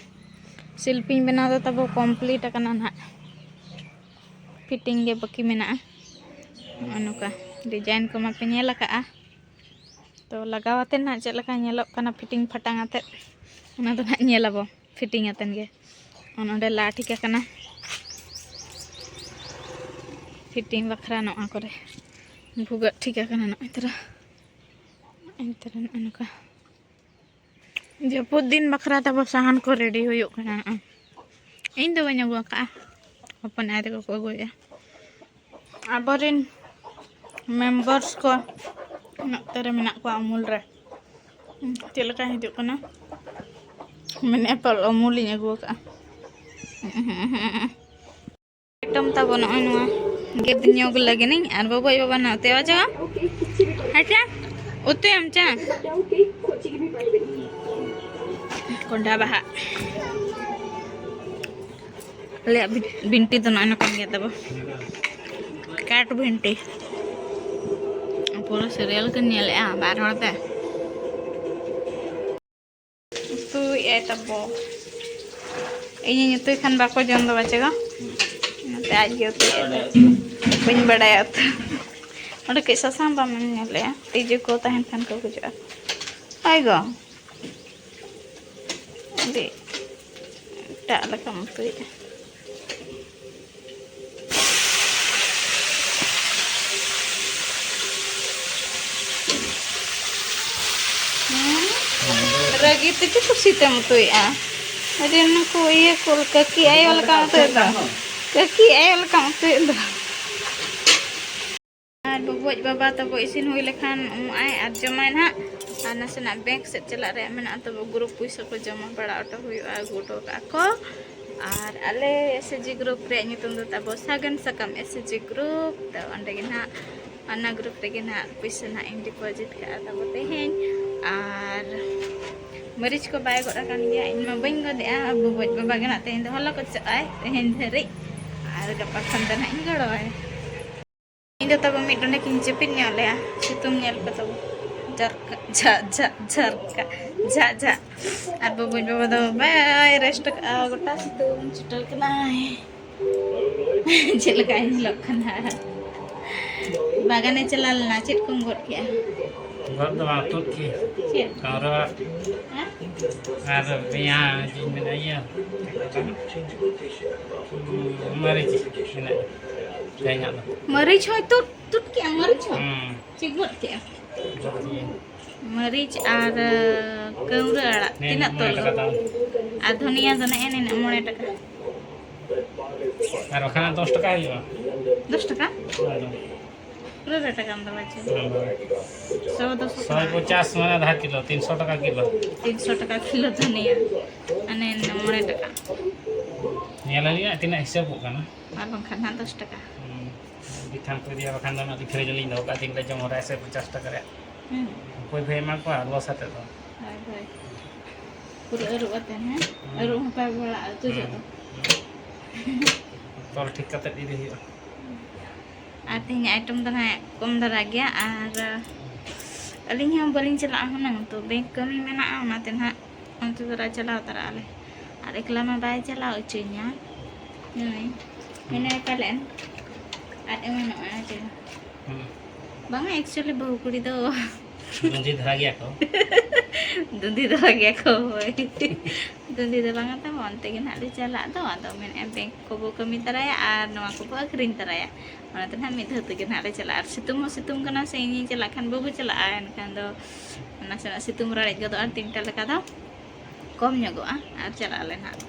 ᱥᱤᱞᱯᱤᱧ ᱵᱮᱱᱟᱣ ᱫᱚ ᱛᱟᱵᱚ ᱠᱚᱢᱯᱞᱤᱴ ᱟᱠᱟᱱᱟ ᱱᱟᱦᱟᱜ᱾ ᱯᱷᱤᱴᱤᱝ ᱜᱮ ᱵᱟᱹᱠᱤ ᱢᱮᱱᱟᱜᱼᱟ᱾ ᱱᱚᱜᱼᱚ ᱱᱚᱝᱠᱟ ᱰᱤᱡᱟᱭᱤᱱ ᱠᱚᱢᱟ ᱯᱮ ᱧᱮᱞ ᱟᱠᱟᱫᱼᱟ᱾ ᱛᱚ ᱞᱟᱜᱟᱣ ᱟᱛᱮ ᱱᱟᱦᱟᱜ ᱪᱮᱫ ᱞᱮᱠᱟ ᱧᱮᱞᱚᱜ ᱠᱟᱱᱟ ᱯᱷᱤᱴᱤᱝ ᱯᱷᱟᱴᱟᱝ ᱟᱛᱮᱫ, ᱚᱱᱟ ᱫᱚ ᱱᱟᱦᱟᱜ ᱧᱮᱞ ᱟᱵᱚ ᱯᱷᱤᱴᱤᱝ ᱟᱛᱮᱫ ᱜᱮ᱾ ᱱᱚᱜᱼᱚ ᱱᱚᱰᱮ ᱞᱟ ᱴᱷᱤᱠ ᱟᱠᱟᱱᱟ ᱯᱷᱤᱴᱤᱝ ᱵᱟᱠᱷᱨᱟ, ᱱᱚᱣᱟ ᱠᱚᱨᱮ ᱵᱷᱩᱜᱟᱹᱜ ᱴᱷᱤᱠ ᱟᱠᱟᱱᱟ ᱱᱚᱜᱼᱚᱭ ᱛᱚᱨᱟ, ᱱᱚᱜᱼᱚᱭ ᱛᱚᱨᱟ ᱱᱚᱜᱼᱚ ᱱᱚᱝᱠᱟ᱾ ᱡᱟᱹᱯᱩᱫ ᱫᱤᱱ ᱵᱟᱠᱷᱨᱟ ᱛᱟᱵᱚ ᱥᱟᱦᱟᱱ ᱠᱚ ᱨᱮᱰᱤ ᱦᱩᱭᱩᱜ ᱠᱟᱱᱟ᱾ ᱤᱧ ᱫᱚ ᱵᱟᱹᱧ ᱟᱹᱜᱩ ᱟᱠᱟᱫᱼᱟ, ᱦᱚᱯᱚᱱ ᱟᱭᱳ ᱛᱟᱠᱚ ᱠᱚ ᱟᱹᱜᱩᱭᱮᱫᱼᱟ᱾ ᱟᱵᱚᱨᱮᱱ ᱢᱮᱢᱵᱟᱨᱥ ᱠᱚ ᱱᱚᱛᱮ ᱨᱮ ᱢᱮᱱᱟᱜ ᱠᱚᱣᱟ ᱩᱢᱩᱞ ᱨᱮ᱾ ᱪᱮᱫ ᱞᱮᱠᱟ ᱦᱤᱡᱩᱜ ᱠᱟᱱᱟ? ᱢᱮᱱᱮᱫᱼᱟ ᱯᱟᱞ ᱩᱢᱩᱞᱤᱧ ᱟᱹᱜᱩ ᱟᱠᱟᱫᱼᱟ᱾ ᱟᱭᱴᱮᱢ ᱛᱟᱵᱚ ᱱᱚᱜᱼᱚᱭ ᱱᱚᱣᱟ ᱜᱮᱫ ᱧᱚᱜ ᱞᱟᱹᱜᱤᱫ ᱤᱧ, ᱟᱨ ᱵᱟᱵᱩ ᱟᱡ ᱵᱟᱵᱟ ᱱᱟᱛᱮ ᱚᱪᱚᱜ᱾ ᱦᱮᱸ ᱪᱟ? ᱩᱛᱩᱭᱟᱢ ᱪᱟ? ᱠᱚᱸᱰᱷᱟ ᱵᱟᱦᱟ᱾ ᱟᱞᱮᱭᱟᱜ ᱵᱤ-, ᱵᱤᱱᱴᱤ ᱫᱚ ᱱᱚᱜᱼᱚᱭ ᱱᱚᱝᱠᱟᱱ ᱜᱮᱭᱟ ᱛᱟᱵᱚ᱾ ᱠᱟᱴ ᱵᱷᱤᱱᱴᱤ᱾ ᱯᱩᱨᱟᱹ ᱥᱤᱨᱤᱭᱟᱞ ᱠᱤᱱ ᱧᱮᱞᱮᱜᱼᱟ ᱵᱟᱨ ᱦᱚᱲ ᱛᱮ᱾ ᱩᱛᱩᱭᱮᱜᱼᱟᱭ ᱛᱟᱵᱚ᱾ ᱤᱧᱤᱧ ᱩᱛᱩᱭ ᱠᱷᱟᱱ ᱵᱟᱠᱚ ᱡᱚᱢ ᱫᱚ ᱵᱟᱪᱮ ᱜᱚ᱾ ᱚᱱᱟᱛᱮ ᱟᱡ ᱜᱮ ᱩᱛᱩᱭᱮᱜᱼᱟᱭ ᱛᱟᱵᱚ᱾ ᱵᱟᱹᱧ ᱵᱟᱲᱟᱭᱟ ᱩᱛᱩ᱾ ᱚᱸᱰᱮ ᱠᱟᱹᱡ ᱥᱟᱥᱟᱝ ᱵᱟᱢ ᱧᱮᱞᱮᱜᱼᱟ? ᱛᱤᱡᱩ ᱠᱚ ᱛᱟᱦᱮᱱ ᱠᱷᱟᱱ ᱠᱚ ᱜᱩᱡᱩᱜᱼᱟ᱾ ᱦᱳᱭ ᱜᱚ᱾ ᱟᱹᱰᱤ ᱮᱴᱟᱜ ᱞᱮᱠᱟᱢ ᱩᱛᱩᱭᱮᱜᱼᱟ᱾ ᱦᱩᱸ? ᱨᱟᱹᱜᱤ ᱛᱮ ᱪᱮᱫ ᱠᱩᱥᱤ ᱛᱮᱢ ᱩᱛᱩᱭᱮᱫᱼᱟ? ᱟᱹᱰᱤ ᱱᱩᱠᱩ ᱤᱭᱟᱹ ᱠᱚ ᱠᱟᱹᱠᱤ ᱟᱭᱳ ᱞᱮᱠᱟᱢ ᱩᱛᱩᱭᱮᱫ ᱫᱚ᱾ ᱠᱟᱹᱠᱤ ᱟᱭᱳ ᱞᱮᱠᱟᱢ ᱩᱛᱩᱭᱮᱫ ᱫᱚ᱾ ᱟᱨ ᱵᱚᱵᱚᱡ ᱵᱟᱵᱟ ᱛᱟᱵᱚ ᱤᱥᱤᱱ ᱦᱩᱭ ᱞᱮᱠᱷᱟᱱ ᱩᱢᱩᱜ ᱟᱭ ᱟᱨ ᱡᱚᱢᱟᱭ ᱱᱟᱦᱟᱜ᱾ ᱟᱨ ᱱᱟᱥᱮᱱᱟᱜ ᱵᱮᱝᱠ ᱥᱮᱫ ᱪᱟᱞᱟᱜ ᱨᱮᱭᱟᱜ ᱢᱮᱱᱟᱜᱼᱟ, ᱛᱚᱵᱮ ᱜᱨᱩᱯ ᱯᱩᱭᱥᱟᱹ ᱠᱚ ᱡᱚᱢᱟ ᱵᱟᱲᱟ ᱦᱚᱴᱚ ᱦᱩᱭᱩᱜᱼᱟ, ᱟᱹᱜᱩ ᱦᱚᱴᱚ ᱠᱟᱜᱼᱟ ᱠᱚ᱾ ᱟᱨ ᱟᱞᱮ ᱮᱥ ᱮᱪ ᱡᱤ ᱜᱨᱩᱯ ᱨᱮᱭᱟᱜ ᱧᱩᱛᱩᱢ ᱫᱚ ᱛᱟᱵᱚ ᱥᱟᱜᱮᱱ ᱥᱟᱠᱟᱢ ᱮᱥ ᱮᱪ ᱡᱤ ᱜᱨᱩᱯ᱾ ᱛᱚ ᱚᱸᱰᱮ ᱜᱮ ᱱᱟᱦᱟᱜ, ᱚᱱᱟ ᱜᱨᱩᱯ ᱨᱮᱜᱮ ᱱᱟᱦᱟᱜ ᱯᱩᱭᱥᱟᱹ ᱱᱟᱦᱟᱜ ᱤᱧ ᱰᱤᱯᱚᱡᱤᱴ ᱠᱟᱜᱼᱟ ᱛᱟᱵᱚ ᱛᱮᱦᱮᱧ᱾ ᱟᱨ ᱢᱟᱹᱨᱤᱪ ᱠᱚ ᱵᱟᱭ ᱜᱚᱫ ᱟᱠᱟᱱ ᱜᱮᱭᱟ, ᱤᱧ ᱢᱟ ᱵᱟᱹᱧ ᱜᱚᱫᱮᱜᱼᱟ, ᱟᱵᱚ ᱵᱚᱵᱚᱡ ᱵᱟᱵᱟ ᱜᱮ ᱱᱟᱦᱟᱜ ᱛᱮᱦᱮᱧ ᱫᱚ ᱦᱚᱞᱚ ᱠᱚᱪᱚᱜ ᱟᱭ ᱛᱮᱦᱮᱧ ᱫᱷᱟᱹᱨᱤᱡ᱾ ᱟᱨ ᱜᱟᱯᱟ ᱠᱷᱚᱱ ᱫᱚ ᱱᱟᱦᱟᱜ ᱤᱧ ᱜᱚᱲᱚᱣᱟᱭᱟ᱾ ᱤᱧ ᱫᱚ ᱛᱟᱵᱚ ᱢᱤᱫ ᱰᱚᱸᱰᱮᱠ ᱤᱧ ᱡᱟᱹᱯᱤᱫ ᱧᱚᱜ ᱞᱮᱜᱼᱟ, ᱥᱤᱛᱩᱝ ᱧᱮᱞ ᱠᱚ ᱛᱟᱵᱚ᱾ ᱡᱷᱟᱨᱠᱟ ᱡᱷᱟᱜ ᱡᱷᱟᱜ ᱡᱷᱟᱨᱠᱟ ᱡᱷᱟᱜ ᱡᱷᱟᱜ᱾ ᱟᱨ ᱵᱟᱹᱵᱩᱧ ᱵᱟᱵᱟ ᱫᱚ ᱵᱟᱭ ᱨᱮᱥᱴ ᱠᱟᱜᱼᱟ, ᱜᱚᱴᱟ ᱥᱤᱛᱩᱝ ᱪᱷᱩᱴᱟᱹᱣ ᱠᱟᱱᱟᱭ᱾ ᱪᱮᱫ ᱞᱮᱠᱟᱭ ᱧᱮᱞᱚᱜ ᱠᱟᱱᱟ? ᱵᱟᱜᱟᱱᱮ ᱪᱟᱞᱟᱣ ᱞᱮᱱᱟ, ᱪᱮᱫ ᱠᱚᱢ ᱜᱚᱫ ᱠᱮᱜᱼᱟ? ᱜᱚᱫ ᱫᱚ ᱵᱟᱝ, ᱛᱩᱫ ᱠᱮᱜᱼᱟ᱾ ᱪᱮᱫ? ᱠᱟᱣᱨᱟ ᱟᱲᱟᱜ᱾ ᱦᱮᱸ? ᱟᱨ ᱯᱮᱸᱭᱟᱡᱽ ᱤᱧ ᱢᱮᱱᱟ, ᱤᱭᱟᱹ, ᱪᱮᱫ ᱠᱚ ᱢᱮᱛᱟᱜᱼᱟ? ᱢᱟᱹᱨᱤᱪ ᱢᱮᱱᱟᱜᱼᱟ ᱛᱮᱦᱮᱧᱟᱜ ᱫᱚ᱾ ᱢᱟᱹᱨᱤᱪ ᱦᱚᱸᱭ ᱛᱩᱫ, ᱛᱩᱫ ᱠᱮᱜᱼᱟ ᱢᱟᱹᱨᱤᱪ ᱦᱚᱸ? ᱦᱩᱸ᱾ ᱪᱮᱫ ᱜᱚᱫ ᱠᱮᱜᱼᱟ? ᱜᱚᱫ ᱠᱮᱜᱼᱟᱹᱧ᱾ ᱢᱟᱹᱨᱤᱪ ᱟᱨ, ᱟᱹ, ᱠᱟᱹᱣᱨᱟᱹ ᱟᱲᱟᱜ ᱱᱤᱱᱟᱹᱜ ᱛᱤᱱᱟᱹᱜ ᱢᱚᱬᱮ ᱛᱚᱞ ᱴᱟᱠᱟ ᱫᱚ? ᱫᱟᱢ᱾ ᱟᱨ ᱫᱷᱩᱱᱤᱭᱟᱹ ᱫᱚ ᱱᱮᱜᱼᱮ ᱱᱤᱱᱟᱹᱜ ᱢᱚᱬᱮ ᱴᱟᱠᱟ᱾ ᱟᱨ ᱵᱟᱠᱷᱟᱱ ᱫᱚᱥ ᱴᱟᱠᱟ ᱦᱩᱭᱩᱜᱼᱟ᱾ ᱫᱚᱥ ᱴᱟᱠᱟ? ᱦᱳᱭ᱾ ᱯᱩᱨᱟᱹ ᱨᱮᱴ ᱟᱠᱟᱱ ᱫᱚ ᱵᱟᱪᱚ᱾ ᱦᱩᱸ᱾ ᱥᱚ ᱫᱚ ᱥᱚ ᱥᱚᱭ ᱠᱟᱱᱟ᱾ ᱯᱚᱪᱟᱥ ᱢᱟᱱᱮ ᱟᱫᱷᱟ ᱠᱤᱞᱳ, ᱛᱤᱱᱥᱚ ᱴᱟᱠᱟ ᱠᱤᱞᱳ᱾ ᱛᱤᱱᱥᱚ ᱴᱟᱠᱟ ᱠᱤᱞᱳ ᱫᱷᱩᱱᱤᱭᱟᱹ᱾ ᱢᱟᱱᱮ ᱢᱚᱬᱮ ᱴᱟᱠᱟ᱾ ᱧᱮᱞ ᱟᱹᱞᱤᱧ ᱦᱟᱸᱜ ᱛᱤᱱᱟᱹᱜ ᱦᱤᱥᱟᱹᱵᱚᱜ ᱠᱟᱱᱟ᱾ ᱟᱨ ᱵᱟᱝᱠᱷᱟᱱ ᱦᱟᱸᱜ ᱫᱚᱥ ᱴᱟᱠᱟ᱾ ᱦᱩᱸ᱾ ᱵᱤᱛᱷᱟᱝ ᱠᱚ ᱤᱫᱤᱭᱟ, ᱵᱟᱠᱷᱟᱱ ᱫᱚ ᱚᱱᱟ ᱫᱚ ᱯᱷᱨᱤᱡᱽ ᱨᱮᱞᱤᱧ ᱫᱚᱦᱚ ᱠᱟᱜᱼᱟ, ᱛᱤᱱ ᱨᱮ ᱡᱚᱢ ᱦᱚᱨᱟᱭᱟ ᱥᱮ ᱯᱚᱪᱟᱥ ᱴᱟᱠᱟ ᱨᱮᱭᱟᱜ᱾ ᱦᱩᱸ᱾ ᱚᱠᱚᱭ ᱯᱮ ᱮᱢᱟ ᱠᱚᱣᱟ ᱟᱨ ᱞᱚᱥ ᱟᱛᱮ ᱫᱚ᱾ ᱦᱳᱭ, ᱦᱳᱭ᱾ ᱯᱩᱨᱟᱹ ᱟᱹᱨᱩᱵ ᱟᱛᱮ, ᱦᱮᱸ? ᱦᱩᱸ᱾ ᱟᱹᱨᱩᱵ ᱦᱚᱸ ᱯᱮ ᱵᱟᱲᱟᱜᱼᱟ, ᱩᱛᱩ ᱡᱚᱜ ᱫᱚ᱾ ᱦᱩᱸ᱾ ᱛᱚᱞ ᱴᱷᱤᱠ ᱠᱟᱛᱮ ᱤᱫᱤ ᱦᱩᱭᱩᱜᱼᱟ᱾ ᱟᱨ ᱛᱮᱦᱮᱧ item ᱫᱚ ᱱᱟᱦᱟᱜ ᱠᱚᱢ ᱫᱷᱟᱨᱟ ᱜᱮᱭᱟ, ᱟᱨ ᱟᱹᱞᱤᱧ ᱦᱚᱸ ᱵᱟᱹᱞᱤᱧ ᱪᱟᱞᱟᱜᱼᱟ ᱦᱩᱱᱟᱹᱝ, ᱛᱚ bank ᱠᱟᱹᱢᱤ ᱢᱮᱱᱟᱜᱼᱟ, ᱚᱱᱟᱛᱮ ᱱᱟᱦᱟᱜ ᱚᱱᱛᱮ ᱫᱷᱟᱨᱟ ᱪᱟᱞᱟᱣ ᱛᱟᱨᱟᱜ ᱟᱞᱮ᱾ ᱟᱨ ᱮᱠᱞᱟ ᱢᱟ ᱵᱟᱭ ᱪᱟᱞᱟᱣ ᱦᱚᱪᱚᱧᱟ ᱱᱩᱭ᱾ ᱦᱩᱸ᱾ ᱢᱮᱱᱟᱭ ᱯᱟᱞᱮᱱ ᱟᱫ ᱮᱢᱟᱱᱚᱜᱼᱟ ᱪᱮ᱾ ᱦᱩᱸ᱾ ᱵᱟᱝᱟ, actually ᱵᱟᱹᱦᱩ ᱠᱩᱲᱤ ᱫᱚ ᱫᱩᱸᱫᱷᱤ ᱫᱷᱟᱨᱟ ᱜᱮᱭᱟ ᱠᱚ᱾ ᱫᱩᱸᱫᱷᱤ ᱫᱷᱟᱨᱟ ᱜᱮᱭᱟ ᱠᱚ, ᱦᱳᱭ᱾ ᱴᱟᱺᱰᱤ ᱫᱚ ᱵᱟᱝᱟ ᱛᱟᱵᱚ, ᱚᱱᱛᱮ ᱜᱮ ᱱᱟᱦᱟᱜ ᱞᱮ ᱪᱟᱞᱟᱜ ᱫᱚ᱾ ᱟᱫᱚ ᱢᱮᱱᱮᱫᱼᱟ, ᱵᱮᱝᱠ ᱠᱚᱵᱚ ᱠᱟᱹᱢᱤ ᱛᱟᱨᱟᱭᱟ ᱟᱨ ᱱᱚᱣᱟ ᱠᱚᱵᱚ ᱟᱹᱠᱷᱨᱤᱧ ᱛᱟᱨᱟᱭᱟ᱾ ᱚᱱᱟᱛᱮ ᱱᱟᱦᱟᱜ ᱢᱤᱫ ᱫᱷᱟᱣ ᱛᱮᱜᱮ ᱱᱟᱦᱟᱜ ᱞᱮ ᱪᱟᱞᱟᱜᱼᱟ᱾ ᱟᱨ ᱥᱤᱛᱩᱝ ᱦᱚᱸ ᱥᱤᱛᱩᱝ ᱠᱟᱱᱟ ᱥᱮ, ᱤᱧᱤᱧ ᱪᱟᱞᱟᱜ ᱠᱷᱟᱱ ᱵᱟᱹᱵᱩ ᱪᱟᱞᱟᱜᱼᱟ, ᱮᱱᱠᱷᱟᱱ ᱫᱚ ᱱᱟᱥᱮᱱᱟᱜ ᱥᱤᱛᱩᱝ ᱨᱟᱲᱮᱡ ᱜᱚᱫᱚᱜᱼᱟ, ᱛᱤᱱᱴᱟ ᱞᱮᱠᱟ ᱫᱚ ᱠᱚᱢ ᱧᱚᱜᱚᱜᱼᱟ ᱟᱨ ᱪᱟᱞᱟᱜ ᱟᱞᱮ ᱱᱟᱦᱟᱜ᱾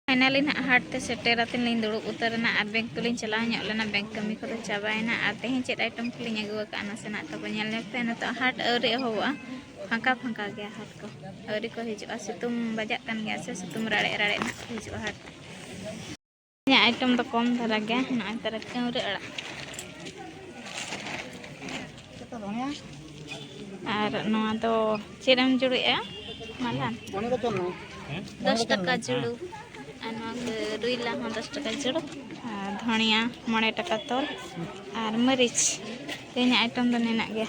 ᱯᱷᱟᱭᱱᱟᱞᱤ ᱱᱟᱦᱟᱜ ᱦᱟᱴ ᱛᱮ ᱥᱮᱴᱮᱨ ᱟᱛᱮᱫ ᱞᱤᱧ ᱫᱩᱲᱩᱵ ᱩᱛᱟᱹᱨ ᱮᱱᱟ ᱟᱨ ᱵᱮᱝᱠ ᱛᱮᱞᱤᱧ ᱪᱟᱞᱟᱣ ᱧᱚᱜ ᱞᱮᱱᱟ᱾ ᱵᱮᱝᱠ ᱠᱟᱹᱢᱤ ᱠᱚᱫᱚ ᱪᱟᱵᱟᱭᱮᱱᱟ ᱟᱨ ᱛᱮᱦᱮᱧ ᱪᱮᱫ ᱟᱭᱴᱮᱢ ᱠᱚᱞᱤᱧ ᱟᱹᱜᱩ ᱟᱠᱟᱫᱼᱟ, ᱱᱟᱥᱮᱱᱟᱜ ᱛᱟᱵᱚ ᱧᱮᱞ ᱧᱚᱜ ᱯᱮ᱾ ᱱᱤᱛᱚᱜ ᱦᱟᱴ ᱟᱹᱣᱨᱤ ᱮᱦᱚᱵᱚᱜᱼᱟ, ᱯᱷᱟᱸᱠᱟ ᱯᱷᱟᱸᱠᱟ ᱜᱮᱭᱟ ᱦᱟᱴ ᱠᱚ, ᱟᱹᱣᱨᱤ ᱠᱚ ᱦᱤᱡᱩᱜᱼᱟ᱾ ᱥᱤᱛᱩᱝ ᱵᱟᱡᱟᱜ ᱠᱟᱱ ᱜᱮᱭᱟ ᱥᱮ, ᱥᱤᱛᱩᱝ ᱨᱟᱲᱮᱡ ᱨᱟᱲᱮᱡ ᱱᱟᱦᱟᱜ ᱠᱚ ᱦᱤᱡᱩᱜᱼᱟ ᱦᱟᱴ᱾ ᱤᱧᱟᱹᱜ ᱟᱭᱴᱮᱢ ᱫᱚ ᱠᱚᱢ ᱫᱷᱟᱨᱟ ᱜᱮᱭᱟ, ᱱᱚᱜᱼᱚᱭ ᱛᱟᱨᱟ ᱠᱟᱹᱣᱨᱟᱹ ᱟᱲᱟᱜ ᱟᱨ ᱱᱚᱣᱟ ᱫᱚ ᱪᱮᱫ ᱮᱢ ᱡᱩᱲᱩᱭᱮᱫᱼᱟ? ᱢᱟᱞᱦᱟᱱ᱾ ᱫᱚᱥ ᱴᱟᱠᱟ ᱡᱩᱲᱩ᱾ ᱟᱨ ᱱᱚᱣᱟ ᱠᱚ ᱨᱩᱭᱞᱟ ᱦᱚᱸ ᱫᱚᱥ ᱴᱟᱠᱟ ᱡᱩᱲᱩ᱾ ᱟᱨ ᱫᱷᱚᱱᱤᱭᱟ ᱢᱚᱬᱮ ᱴᱟᱠᱟ ᱛᱚᱞ᱾ ᱟᱨ ᱢᱟᱹᱨᱤᱪ᱾ ᱛᱮᱦᱮᱧᱟᱜ ᱟᱭᱴᱮᱢ ᱫᱚ ᱱᱤᱱᱟᱹᱜ ᱜᱮ᱾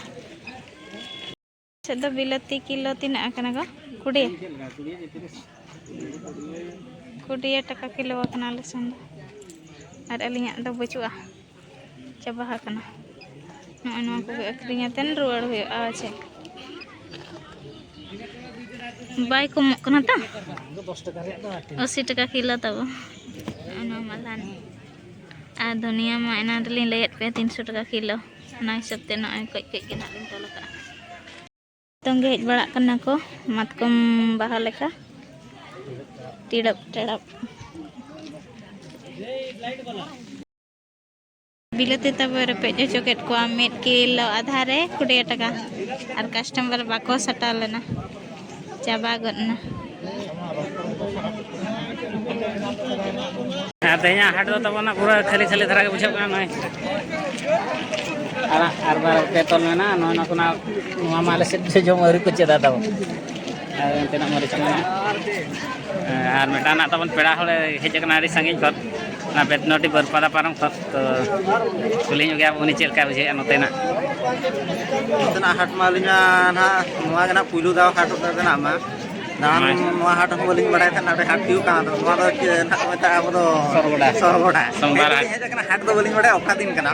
ᱪᱮᱫ ᱫᱚ ᱵᱤᱞᱟᱹᱛᱤ ᱠᱤᱞᱳ ᱛᱤᱱᱟᱹᱜ ᱟᱠᱟᱱᱟ ᱜᱚ? ᱠᱩᱲᱤ᱾ ᱠᱩᱲᱤ ᱴᱟᱠᱟ ᱠᱤᱞᱳ ᱟᱠᱟᱱᱟ ᱟᱞᱮ ᱥᱮᱱ ᱫᱚ᱾ ᱟᱨ ᱟᱹᱞᱤᱧᱟᱜ ᱫᱚ ᱵᱟᱹᱪᱩᱜᱼᱟ, ᱪᱟᱵᱟ ᱟᱠᱟᱱᱟ᱾ ᱱᱚᱜᱼᱚᱭ ᱱᱚᱣᱟ ᱠᱚᱜᱮ ᱟᱹᱠᱷᱨᱤᱧ ᱠᱟᱛᱮᱫ ᱨᱩᱣᱟᱹᱲ ᱦᱩᱭᱩᱜᱼᱟ᱾ ᱟᱪᱪᱷᱟ, ᱵᱟᱭ ᱠᱚᱢᱚᱜ ᱠᱟᱱᱟ ᱛᱚ? ᱟᱥᱤ ᱴᱟᱠᱟ ᱠᱤᱞᱳ ᱛᱟᱵᱚ᱾ ᱱᱚᱜᱼᱚᱭ ᱱᱚᱣᱟ ᱢᱟᱞᱦᱟᱱ᱾ ᱟᱨ ᱫᱷᱩᱱᱤᱭᱟᱹ ᱢᱟ ᱮᱱᱟᱱ ᱨᱮᱞᱤᱧ ᱞᱟᱹᱭᱟᱫ ᱯᱮᱭᱟ, ᱛᱤᱱᱥᱚ ᱴᱟᱠᱟ ᱠᱤᱞᱳ᱾ ᱚᱱᱟ ᱦᱤᱥᱟᱹᱵ ᱛᱮ ᱱᱚᱜᱼᱚᱭ ᱠᱟᱹᱡ ᱠᱟᱹᱡ ᱜᱮ ᱱᱟᱦᱟᱜ ᱞᱤᱧ ᱛᱚᱞ ᱟᱠᱟᱫᱼᱟ᱾ ᱱᱤᱛᱚᱝ ᱜᱮ ᱦᱮᱡ ᱵᱟᱲᱟᱜ ᱠᱟᱱᱟ ᱠᱚ ᱢᱟᱛᱠᱚᱢ ᱵᱟᱦᱟ ᱞᱮᱠᱟ, ᱴᱤᱲᱟᱹᱯ ᱴᱤᱲᱟᱹᱯ᱾ ᱵᱤᱞᱟᱹᱛᱤ ᱛᱟᱵᱚ ᱨᱮᱯᱮᱡ ᱦᱚᱪᱚ ᱠᱮᱫ ᱠᱚᱣᱟ ᱢᱤᱫ ᱠᱤᱞᱳ ᱟᱫᱷᱟ ᱨᱮ ᱠᱩᱲᱤ ᱴᱟᱠᱟ, ᱟᱨ ᱠᱟᱥᱴᱚᱢᱟᱨ ᱵᱟᱠᱚ ᱥᱟᱴᱟᱣ ᱞᱮᱱᱟ, ᱪᱟᱵᱟ ᱜᱚᱫ ᱮᱱᱟ᱾ ᱟᱨ ᱛᱮᱦᱮᱧᱟᱜ ᱦᱟᱴ ᱫᱚ ᱛᱟᱵᱚᱱ ᱯᱩᱨᱟᱹ ᱠᱷᱟᱹᱞᱤ ᱠᱷᱟᱹᱞᱤ ᱫᱷᱟᱨᱟ ᱜᱮ ᱵᱩᱡᱷᱟᱹᱜ ᱠᱟᱱᱟ᱾ ᱱᱚᱜᱼᱚᱭ ᱟᱲᱟᱜ ᱟᱨ ᱵᱟᱨ ᱯᱮ ᱛᱚᱞ ᱢᱮᱱᱟᱜᱼᱟ, ᱱᱚᱜᱼᱚᱭ ᱱᱚᱣᱟ ᱠᱚ ᱱᱟᱜ, ᱱᱚᱣᱟ ᱢᱟ ᱟᱞᱮ ᱥᱮᱫ ᱫᱚ ᱡᱚᱢ ᱟᱹᱣᱨᱤ ᱠᱚ ᱪᱮᱫᱟ ᱛᱟᱵᱚ᱾ ᱟᱨ ᱚᱱᱛᱮᱱᱟᱜ ᱢᱟᱹᱨᱤᱪ ᱠᱚ ᱢᱮᱱᱟᱜᱼᱟ᱾ ᱟᱨ ᱢᱤᱫᱴᱟᱝ ᱱᱟᱜ ᱛᱟᱵᱚᱱ ᱯᱮᱲᱟ ᱦᱚᱲᱮ ᱦᱮᱡ ᱟᱠᱟᱱᱟ ᱟᱹᱰᱤ ᱥᱟᱺᱜᱤᱧ ᱠᱷᱚᱱ, ᱚᱱᱟ ᱵᱮᱛᱱᱚᱴᱤ ᱵᱟᱹᱨᱯᱟᱫᱟ ᱯᱟᱨᱚᱢ ᱠᱷᱚᱱ᱾ ᱛᱚ ᱠᱩᱞᱤ ᱧᱚᱜ ᱜᱮᱭᱟ ᱵᱚᱱ, ᱩᱱᱤ ᱪᱮᱫ ᱞᱮᱠᱟᱭ ᱵᱩᱡᱷᱟᱹᱣᱮᱫᱼᱟ ᱱᱚᱛᱮᱱᱟᱜ? ᱱᱚᱛᱮᱱᱟᱜ ᱦᱟᱴ ᱢᱟ ᱟᱹᱞᱤᱧ ᱢᱟ ᱱᱟᱦᱟᱜ ᱱᱚᱣᱟ ᱜᱮ ᱱᱟᱦᱟᱜ ᱯᱩᱭᱞᱩ ᱫᱷᱟᱣ ᱦᱟᱴ ᱨᱮᱱᱟᱜ ᱢᱟ᱾ ᱫᱟᱬᱟᱱ ᱦᱳᱭ᱾ ᱱᱚᱣᱟ ᱦᱟᱴ ᱦᱚᱸ ᱵᱟᱹᱞᱤᱧ ᱵᱟᱲᱟᱭ ᱛᱟᱦᱮᱸᱫ, ᱱᱚᱰᱮ ᱦᱟᱴ ᱦᱩᱭᱩᱜ ᱠᱟᱱᱟ᱾ ᱟᱫᱚ ᱱᱚᱣᱟ ᱫᱚ ᱪᱮᱫ ᱱᱟᱦᱟᱜ ᱠᱚ ᱢᱮᱛᱟᱜᱼᱟ ᱟᱵᱚ ᱫᱚ? ᱥᱚᱨᱵᱚᱰᱟ᱾ ᱥᱚᱨᱵᱚᱰᱟ᱾ ᱥᱳᱢᱵᱟᱨ ᱦᱟᱴ᱾ ᱛᱮᱦᱮᱧ ᱦᱮᱡ ᱟᱠᱟᱱᱟ, ᱦᱟᱴ ᱫᱚ ᱵᱟᱹᱞᱤᱧ ᱵᱟᱲᱟᱭᱟ ᱚᱠᱟ ᱫᱤᱱ ᱠᱟᱱᱟ᱾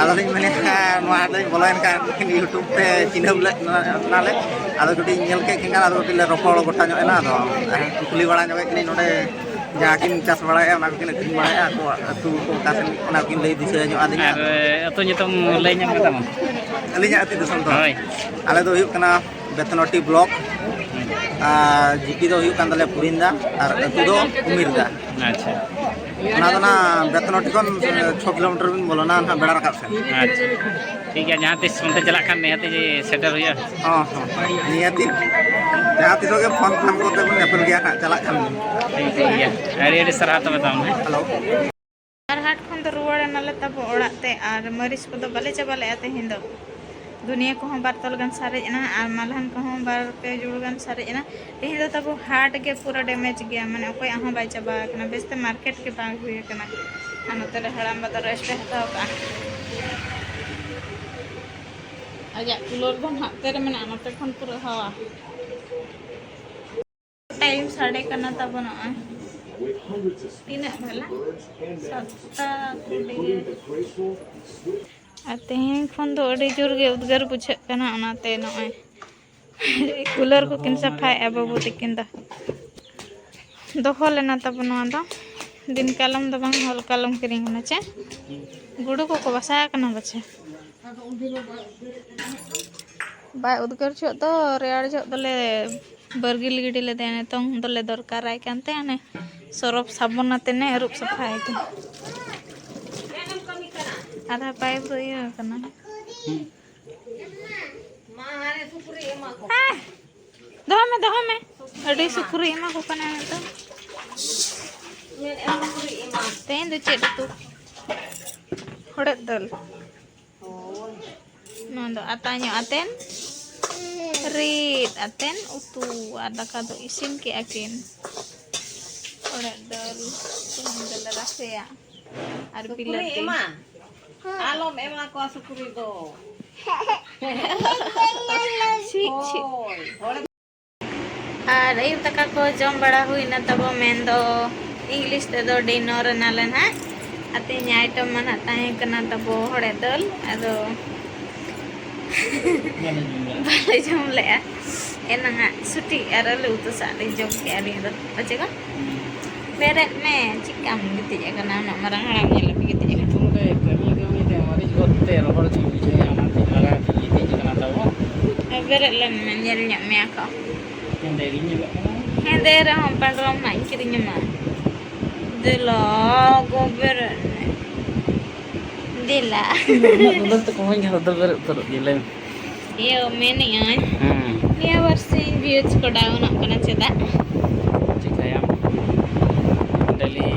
ᱟᱫᱚᱞᱤᱧ ᱢᱮᱱᱮᱫᱼᱟ ᱱᱚᱣᱟ ᱦᱟᱴ ᱞᱤᱧ ᱵᱚᱞᱚᱭᱮᱱ ᱠᱷᱟᱱ YouTube ᱛᱮ ᱪᱤᱱᱦᱟᱹᱯ ᱞᱮᱫ ᱱᱟᱞᱮ᱾ ᱟᱫᱚ ᱠᱟᱹᱴᱤᱡ ᱧᱮᱞ ᱠᱮᱫ ᱠᱤᱱ ᱠᱷᱟᱱ ᱟᱫᱚ ᱠᱟᱹᱴᱤᱡ ᱞᱮ ᱨᱚᱯᱚᱲ ᱜᱚᱴᱟ ᱧᱚᱜ ᱮᱱᱟ᱾ ᱟᱫᱚ ᱠᱩᱞᱤ ᱵᱟᱲᱟ ᱧᱚᱜ ᱮᱫ ᱠᱤᱱᱟᱹᱧ ᱱᱚᱰᱮ ᱡᱟᱦᱟᱸ ᱠᱤᱱ ᱪᱟᱥ ᱵᱟᱲᱟᱭᱮᱫᱼᱟ, ᱚᱱᱟ ᱠᱚᱠᱤᱱ ᱟᱹᱠᱷᱨᱤᱧ ᱵᱟᱲᱟᱭᱮᱫᱼᱟ, ᱟᱠᱚᱣᱟᱜ ᱟᱹᱛᱩ ᱠᱚ ᱚᱠᱟ ᱥᱮᱱ, ᱚᱱᱟ ᱠᱚᱠᱤᱱ ᱞᱟᱹᱭ ᱫᱤᱥᱟᱹ ᱧᱚᱜ ᱟᱹᱫᱤᱧᱟ᱾ ᱟᱨ ᱟᱹᱛᱩ ᱧᱩᱛᱩᱢ ᱞᱟᱹᱭ ᱧᱚᱜ ᱢᱮ ᱛᱟᱵᱚᱱ᱾ ᱟᱹᱞᱤᱧᱟᱜ ᱟᱹᱛᱩ ᱫᱤᱥᱚᱢ ᱫᱚ? ᱦᱳᱭ᱾ ᱟᱞᱮ ᱫᱚ ᱦᱩᱭᱩᱜ ᱠᱟᱱᱟ ᱵᱮᱛᱱᱚᱴᱤ ᱵᱞᱚᱠ, ᱟᱨ ᱡᱤᱯᱤ ᱫᱚ ᱦᱩᱭᱩᱜ ᱠᱟᱱ ᱛᱟᱞᱮᱭᱟ ᱯᱩᱨᱤᱱᱫᱟ, ᱟᱨ ᱟᱹᱛᱩ ᱫᱚ ᱩᱢᱤᱨᱫᱟ᱾ ᱟᱪᱪᱷᱟ᱾ ᱚᱱᱟ ᱫᱚ ᱱᱟᱜ ᱵᱮᱛᱱᱚᱴᱤ ᱠᱷᱚᱱ ᱪᱷᱚ ᱠᱤᱞᱳᱢᱤᱴᱟᱨ ᱵᱤᱱ ᱵᱚᱞᱚᱱᱟ ᱱᱟᱜ ᱵᱮᱲᱟ ᱨᱟᱠᱟᱵ ᱥᱮᱱ᱾ ᱟᱪᱪᱷᱟ, ᱴᱷᱤᱠ ᱜᱮᱭᱟ, ᱡᱟᱦᱟᱸ ᱛᱤᱥ ᱚᱱᱛᱮ ᱪᱟᱞᱟᱜ ᱠᱷᱟᱱ ᱱᱤᱦᱟᱹᱛᱤ ᱥᱮᱴᱮᱨ ᱦᱩᱭᱩᱜᱼᱟ᱾ ᱦᱚᱸ, ᱦᱚᱸ, ᱱᱤᱦᱟᱹᱛᱤ᱾ ᱡᱟᱦᱟᱸ ᱛᱤᱥᱚᱜ ᱜᱮ ᱯᱷᱳᱱ ᱯᱷᱟᱱ ᱠᱚᱛᱮ ᱵᱚᱱ ᱧᱮᱯᱮᱞ ᱜᱮᱭᱟ ᱦᱟᱸᱜ, ᱪᱟᱞᱟᱜ ᱠᱷᱟᱱ ᱵᱚᱱ᱾ ᱴᱷᱤᱠ ᱜᱮᱭᱟ, ᱟᱹᱰᱤ ᱟᱹᱰᱤ ᱥᱟᱨᱦᱟᱣ ᱛᱚᱵᱮ ᱛᱟᱢ, ᱦᱮᱸ᱾ ᱦᱮᱞᱳ᱾ ᱟᱨ ᱦᱟᱴ ᱠᱷᱚᱱ ᱫᱚ ᱨᱩᱣᱟᱹᱲ ᱮᱱᱟᱞᱮ ᱛᱟᱵᱚ ᱚᱲᱟᱜ ᱛᱮ, ᱟᱨ ᱢᱟᱹᱨᱤᱪ ᱠᱚᱫᱚ ᱵᱟᱞᱮ ᱪᱟᱵᱟ ᱞᱮᱫᱼᱟ ᱛᱮᱦᱮᱧ ᱫᱚ᱾ ᱫᱷᱩᱱᱤᱭᱟᱹ ᱠᱚᱦᱚᱸ ᱵᱟᱨ ᱛᱚᱞ ᱜᱟᱱ ᱥᱟᱨᱮᱡ ᱮᱱᱟ, ᱟᱨ ᱢᱟᱞᱦᱟᱱ ᱠᱚᱦᱚᱸ ᱵᱟᱨ ᱯᱮ ᱡᱩᱲ ᱜᱟᱱ ᱥᱟᱨᱮᱡ ᱮᱱᱟ᱾ ᱛᱮᱦᱮᱧ ᱫᱚ ᱛᱟᱵᱚ ᱦᱟᱴ ᱜᱮ ᱯᱩᱨᱟᱹ ᱰᱮᱢᱮᱡᱽ ᱜᱮᱭᱟ, ᱢᱟᱱᱮ ᱚᱠᱚᱭᱟᱜ ᱦᱚᱸ ᱵᱟᱭ ᱪᱟᱵᱟ ᱟᱠᱟᱱᱟ, ᱵᱮᱥᱛᱮ ᱢᱟᱨᱠᱮᱴ ᱜᱮ ᱵᱟᱝ ᱦᱩᱭ ᱟᱠᱟᱱᱟ᱾ ᱟᱨ ᱱᱚᱛᱮ ᱨᱮ ᱦᱟᱲᱟᱢ ᱵᱟ ᱫᱚ ᱨᱮᱥᱴ ᱮ ᱦᱟᱛᱟᱣ ᱠᱟᱜᱼᱟ᱾ ᱟᱡᱟᱜ ᱠᱩᱞᱟᱨ ᱫᱚ ᱱᱟᱦᱟᱜ ᱛᱮ ᱨᱮ ᱢᱮᱱᱟᱜᱼᱟ, ᱱᱚᱛᱮ ᱠᱷᱚᱱ ᱯᱩᱨᱟᱹ ᱦᱟᱣᱟ᱾ ᱴᱟᱭᱤᱢ ᱥᱟᱰᱮ ᱠᱟᱱᱟ ᱛᱟᱵᱚ ᱱᱚᱜᱼᱚᱭ᱾ ᱛᱤᱱᱟᱹᱜ ᱵᱷᱟᱞᱟ? ᱥᱟᱛᱴᱟ ᱠᱩᱲᱤ᱾ ᱟᱨ ᱛᱮᱦᱮᱧ ᱠᱷᱚᱱ ᱫᱚ ᱟᱹᱰᱤ ᱡᱳᱨ ᱜᱮ ᱩᱫᱽᱜᱟᱹᱨ ᱵᱩᱡᱷᱟᱹᱜ ᱠᱟᱱᱟ, ᱚᱱᱟᱛᱮ ᱱᱚᱜᱼᱚᱭ ᱠᱩᱞᱟᱨ ᱠᱚ ᱠᱤᱱ ᱥᱟᱯᱷᱟᱭᱮᱫᱼᱟ ᱵᱟᱹᱵᱩ ᱛᱟᱹᱠᱤᱱ ᱫᱚ᱾ ᱫᱚᱦᱚ ᱞᱮᱱᱟ ᱛᱟᱵᱚ ᱱᱚᱣᱟ ᱫᱚ, ᱫᱤᱱ ᱠᱟᱞᱚᱢ ᱫᱚ ᱵᱟᱝ, ᱦᱚᱞ ᱠᱟᱞᱚᱢ ᱠᱤᱨᱤᱧ ᱠᱟᱱᱟ ᱪᱮ? ᱜᱩᱰᱩ ᱠᱚᱠᱚ ᱵᱟᱥᱟ ᱟᱠᱟᱱᱟ ᱯᱟᱪᱷᱮ᱾ ᱵᱟᱭ ᱩᱫᱽᱜᱟᱹᱨ ᱡᱚᱦᱚᱜ ᱫᱚ, ᱨᱮᱭᱟᱲ ᱡᱚᱦᱚᱜ ᱫᱚᱞᱮ ᱵᱟᱨᱜᱤᱞ ᱜᱤᱰᱤ ᱞᱮᱫᱮᱭᱟ, ᱱᱤᱛᱚᱝ ᱫᱚᱞᱮ ᱫᱚᱨᱠᱟᱨᱟᱭ ᱠᱟᱱᱛᱮ ᱦᱟᱱᱮ ᱥᱚᱨᱚᱯ ᱥᱟᱵᱚᱱ ᱟᱛᱮ ᱱᱮ ᱟᱹᱨᱩᱵ ᱥᱟᱯᱷᱟᱭᱮ ᱠᱟᱱᱟ᱾ ᱟᱫᱷᱟ ᱯᱟᱭᱤᱯ ᱫᱚ ᱤᱭᱟᱹ ᱟᱠᱟᱱᱟ᱾ ᱦᱮᱸ, ᱫᱚᱦᱚᱭ ᱢᱮ, ᱫᱚᱦᱚᱭ ᱢᱮ᱾ ᱟᱹᱰᱤ ᱥᱩᱠᱨᱤ ᱮᱢᱟ ᱠᱚ ᱠᱟᱱᱟ ᱱᱤᱛᱚᱝ᱾ ᱛᱮᱦᱮᱧ ᱫᱚ ᱪᱮᱫ ᱩᱛᱩ? ᱦᱚᱲᱮᱫ ᱫᱟᱹᱞ᱾ ᱱᱚᱣᱟ ᱫᱚ ᱟᱛᱟ ᱧᱚᱜ ᱟᱛᱮᱱ, ᱨᱤᱫ ᱟᱛᱮᱱ ᱩᱛᱩ, ᱟᱨ ᱫᱟᱠᱟ ᱫᱚ ᱤᱥᱤᱱ ᱠᱮᱜᱼᱟ ᱠᱤᱱ᱾ ᱦᱚᱲᱮᱫ ᱫᱟᱹᱞ ᱛᱮᱦᱮᱧ ᱫᱚᱞᱮ ᱨᱟᱥᱮᱭᱟ᱾ ᱟᱨ ᱥᱩᱠᱨᱤ ᱵᱤᱞᱟᱹᱛᱤ᱾ ᱮᱢᱟ᱾ ᱟᱞᱚᱢ ᱮᱢᱟ ᱠᱚᱣᱟ ᱥᱩᱠᱨᱤ ᱫᱚ᱾ ᱪᱷᱤ, ᱪᱷᱤ᱾ ᱦᱳᱭ, ᱦᱚᱲ ᱟᱨ ᱟᱹᱭᱩᱵ ᱫᱟᱠᱟ ᱠᱚ ᱡᱚᱢ ᱵᱟᱲᱟ ᱦᱩᱭᱱᱟ ᱛᱟᱵᱚ, ᱢᱮᱱᱫᱚ ᱤᱝᱞᱤᱥ ᱛᱮᱫᱚ ᱰᱤᱱᱚᱨ ᱮᱱᱟᱞᱮ ᱱᱟᱦᱟᱜ᱾ ᱟᱨ ᱛᱮᱦᱮᱧᱟᱜ ᱟᱭᱴᱮᱢ ᱢᱟ ᱱᱟᱦᱟᱜ ᱛᱟᱦᱮᱸ ᱠᱟᱱᱟ ᱛᱟᱵᱚ ᱦᱚᱲᱮᱫ ᱫᱟᱹᱞ᱾ ᱟᱫᱚ ᱵᱟᱞᱮ ᱡᱚᱢ ᱞᱮᱜᱼᱟ᱾ ᱮᱱᱟᱝᱟᱜ ᱥᱩᱴᱤ ᱟᱨ ᱟᱹᱞᱩ ᱩᱛᱩ ᱥᱟᱜ ᱞᱮ ᱡᱚᱢ ᱠᱮᱜᱼᱟ ᱟᱹᱞᱤᱧ ᱫᱚ᱾ ᱵᱟᱪᱮ ᱠᱚ? ᱵᱮᱨᱮᱫ ᱢᱮ, ᱪᱮᱫᱠᱟᱢ ᱜᱤᱛᱤᱡ ᱟᱠᱟᱱᱟ? ᱩᱱᱟᱹᱜ ᱢᱟᱨᱟᱝ ᱦᱟᱲᱟᱢ ᱧᱮᱞ ᱞᱮ ᱜᱤᱛᱤᱡ ᱟᱠᱟᱱᱟ᱾ ᱥᱤᱛᱩᱝ ᱨᱮ ᱠᱟᱹᱢᱤ ᱠᱟᱹᱢᱤ ᱛᱮ ᱢᱟᱹᱨᱤᱪ ᱜᱚᱫ ᱛᱮ ᱨᱚᱦᱚᱲ ᱜᱤᱧ ᱵᱩᱡᱷᱟᱹᱣᱮᱫᱼᱟ, ᱚᱱᱟᱛᱮ ᱟᱨᱟᱜ ᱜᱤᱧ ᱜᱤᱛᱤᱡ ᱟᱠᱟᱱᱟ ᱛᱟᱵᱚ᱾ ᱵᱮᱨᱮᱫ ᱞᱮᱱ ᱢᱮ, ᱧᱮᱞ ᱧᱚᱜ ᱢᱮᱭᱟ ᱠᱚ᱾ ᱦᱮᱸᱫᱮ ᱜᱤᱧ ᱧᱮᱞᱚᱜ ᱠᱟᱱᱟ᱾ ᱦᱮᱸᱫᱮ ᱨᱮᱦᱚᱸ ᱯᱟᱸᱰᱨᱚᱢ ᱢᱟᱜ ᱤᱧ ᱠᱤᱨᱤᱧ ᱟᱢᱟ᱾ ᱫᱮᱞᱟ ᱜᱚ, ᱵᱮᱨᱮᱫ ᱢᱮ᱾ ᱫᱮᱞᱟ᱾ ᱩᱱᱟᱹᱜ ᱫᱩᱞᱟᱹᱲ ᱛᱮᱠᱚ ᱦᱚᱦᱚᱧ ᱠᱷᱟᱱ ᱫᱚ ᱵᱮᱨᱮᱫ ᱩᱛᱟᱹᱨᱚᱜ ᱜᱮᱭᱟ, ᱞᱟᱹᱭ ᱢᱮ᱾ ᱤᱭᱟᱹ, ᱢᱮᱱᱮᱜ ᱟᱹᱧ, ᱦᱮᱸ᱾ ᱱᱤᱭᱟᱹ ᱵᱟᱨ ᱥᱤᱧ views ᱠᱚ downᱚᱜ ᱠᱟᱱᱟ, ᱪᱮᱫᱟᱜ? ᱪᱤᱠᱟᱹᱭᱟᱢ? Daily